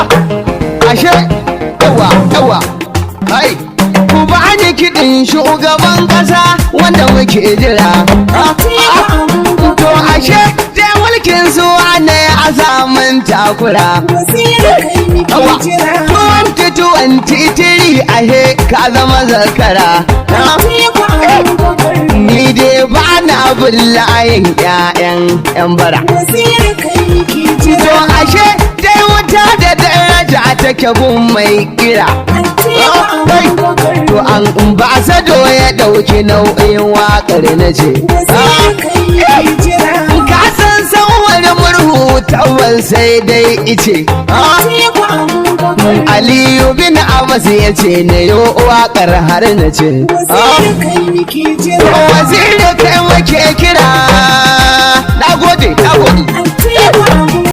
Ah, ashe, yawa, yawa, ai. Ku ba ni kiɗin shugaban ƙasa wanda muke jira. Ah, ah. To ashe, je mulkin zuwa ne a samun takura. Waziri kai muke Awa, jira. 2023 ahe ka zama zakara. Atiku Abubakar. Ni dai ba na bin layin 'ya'yan 'yan bara. Waziri kai muke To jira. ashe dai wuta da daraja take gun mai kira. Atiku Abubakar. To an ambasado ya ɗauki nau'in waƙar na ce. Waziri kai muke jira. Ka san sanwar murhu tabbas sai dai ice. Atiku Abubakar. Aliyu bin Abbas ya ce na yo waƙar har na ce. Waziri kai muke jira. Waziri kai muke kira. Na gode, na gode. Atiku